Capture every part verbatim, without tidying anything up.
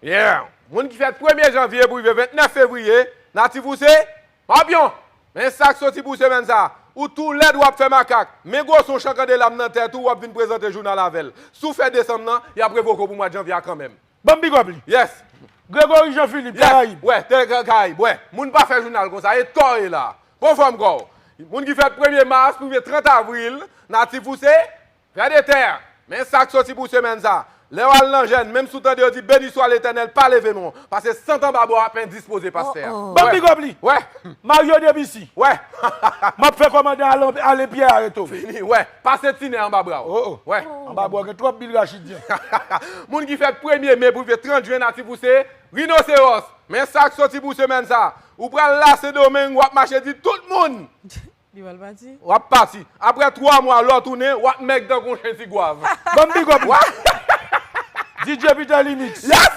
Yeah! Moun ki fèt premye janvye pou rive vennèf fevriye, natif ou se Papyon. Men sa k soti pou semèn sa. Ou tou lèd w ap fè makak. Men gwo son chan kandelab nan tèt ou, w ap vin prezante jounal avè l. Si w fè desanm nan, y ap revoke w pou mwa janvye a kanmenm. Ban m big up li. Yes. Gregory Jean Philippe, Karayib. Wè, tè Karayib, wè. Moun pa fè jounal konsa, e tò ye la. Pran fòm kò w. Moun ki fèt premye mas pou rive trant avril, natif ou se Vèdetè. Men sa k soti pou semèn sa. Lè w al nan jèn, menm si w tande yo di beni swa Letènèl, pa leve non. Paske sant anba bwa w ap endispoze pastè a. Ban m big up li. Wè. Mario Debussy. Wè. M ap fè kòmandan Alain, Alain Pierre arete w. Fini, wè. Pase tinen anba bra w. Oh, oh. Wè. Anba bra w gen twòp bil rachidyen. Moun ki fèt premye me pou rive trant jen, natif ou se rinoseros. Men sa k soti pou semèn sa. Ou pral la Sendomeng, w ap mache di tout moun. Li pral pati. W ap pati. Apre twa mwa, lè w tounen, w ap mèg tankou yon chen ti gwav. Ban m big up li. Wè. D J Peter Limix. Yes!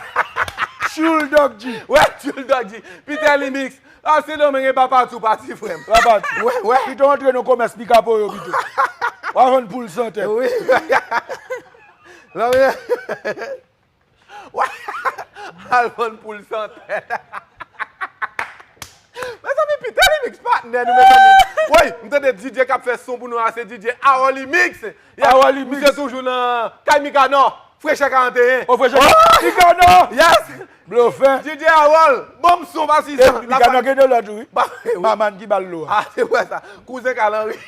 Tchoul Dog G. Wè, Tchoul Dog G. Peter Limix. A, Sendomeng e pa pati w pati, frè m. Pa pati. Wè, wè. Pito antre nan komès pikapoyo pito. W a vann poul san tèt. Wi. Lanmè. Al vann poul san tèt. Mezanmi, Peter Limix patnè nou, mezanmi. Woy, m tande D J k ap fè son pou nou a, se D J Awolimix. Awolimix. Misye toujou nan kay Mikanò, frechè karanteyen. Oh, frechè Mikanò! Yes! Blofè. D J Awol, bon m son pa si san. Mikanò gen de lòt wi. Maman ki ba l lo a. Ah, se vre sa. Kouzen Kalanri.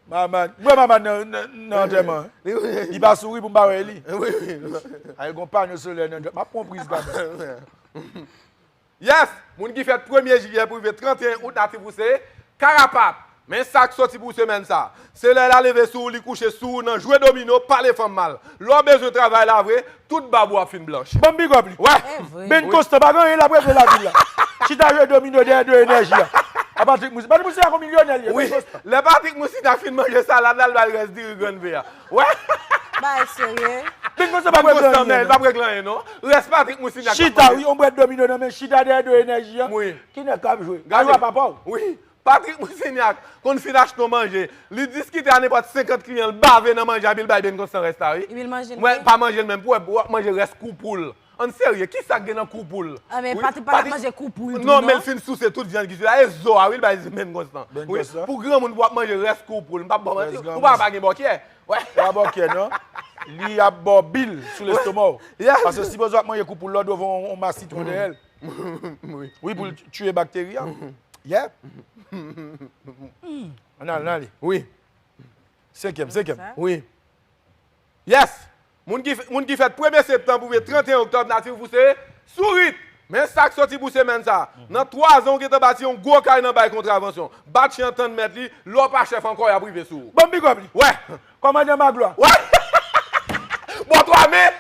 Maman, m wè Maman nan, nan, nan antèman. Li pa souri pou m pa wè li. Wi, wi. Ay, gon panyo solè nan dwèt. M ap pran priz gade. Yes! Moun ki fèt premye jiyè pou rive trannteyen out, natif ou se Karapat. Men sa k soti pou semèn sa. Se lè l a leve sou ou, li kouche sou ou nan jwe domino, pale fanm mal. Lè w bezwen travay la vre, tout bab ou ap fin blanch. Ban m big up li. Wè. Ben Constant pa gen anyen l ap regle lavil la. Chita jwe domino dèyè do enèji a. A Patrick Moussi. Patrick Moussi a gon milyonè li ye. Wi. Ben Constant. Lè Patrick Moussi ta fin manje salad la, l ba l rès diri grann ve a. Wè. Bagay serye. Ben Constant pa regle anyen. Ben Constant, men, l pa regle anyen non. Rès Patrick Moussi a. Chita wi, yon bwèt domino nan men, chita dèyè do enèji a. Wi. Ki nèg k ap jwe? Gade. Jwe a papa w. Wi. Patrick Moussignac konn fin achte yon manje. Li diskite a nenpòt senkant kliyan, l bave nan manje a, epi l bay Ben Constant rès la, wi. Epi l manje l menm. Mwen, pa manje l menm, pou w wè, w ap manje rès kou poul. Ann serye, kisa k gen nan kou poul? Ah, men Patrick pa t ap manje kou poul tou, non, non, men l fin souse tout vyann ki sou la, e zo a, wi, l bay Ben Constant. Wi, pou granmoun pou w ap manje rès kou poul, m p ap ba w manti, ou pa pa gen bòkyè. Wè. Pa bòkyè, non. Li ap ba w bil sou lestoma w. Yes. Paske sipoze w ap manje kou poul, lòt ou voye yon, yon mas sitwon dèyè l. Wi. Wi, pou l tiye bakteri a. Yeah. Ann al, ann ale. Wi. Senkyèm, senkyèm. Wi. Yes! Moun ki, moun ki fèt premye septanm pou rive trannteyen oktòb, natif ou se Sourit. Men sa k soti pou semèn sa. Nan twa zan, ou gentan bati yon gwo kay nan bay kontravansyon. Bat chen an tann mèt li, lè w pa chèf ankò, y ap rive sou ou. Ban m big up li. Wè. Kòmandan Maglwa. Wè. Bò twa men.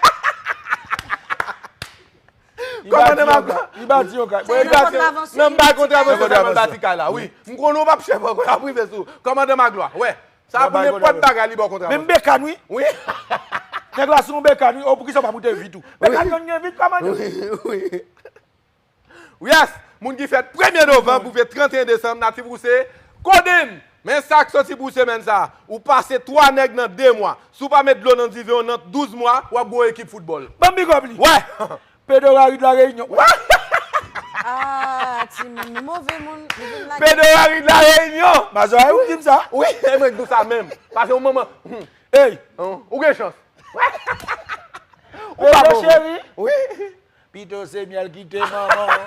Kòmandan Maglwa. Li bati yon kay. Li bati yon kay. Nan m bay kontravansyon, sa mwen bati kay la, wi. M konnen w p ap chèf ankò, y ap rive sou ou. Kòmandan Maglwa, wè. Sa pou nenpòt bagay li ba w kontravansyon. Menm bekàn, wi. Wi. Nèg la sou yon bekàn, wi. O, poukisa w pa moute vit ou? Bekàn konn gen vit, kòmandan. Wi, wi. Yes! Moun ki fèt premye novanm pou rive trannteyen desanm, natif ou se Kodenn! Men sa k soti pou semèn sa. Ou pase twa nèg nan de mwa. Si w pa met dlo nan diven w nan douz mwa, w ap gwo ekip foutbòl. Ban m big up li. Wè! Pedro Rarid La Réunion. Wè! Ah, timoun, nou move moun, nou vin lage. Pedro Rarid La Réunion. Mazora, ou di m sa? Wi, e mwen k di w sa menm. Pase yon manman. Ey! Ou gen chans. Ou pa bon. Pedro cheri. Wi. Pito se myèl ki te manman.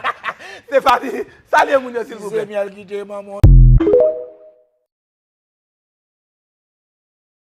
Stefani, salye moun yo, silvouplè. Si se myèl ki te manman,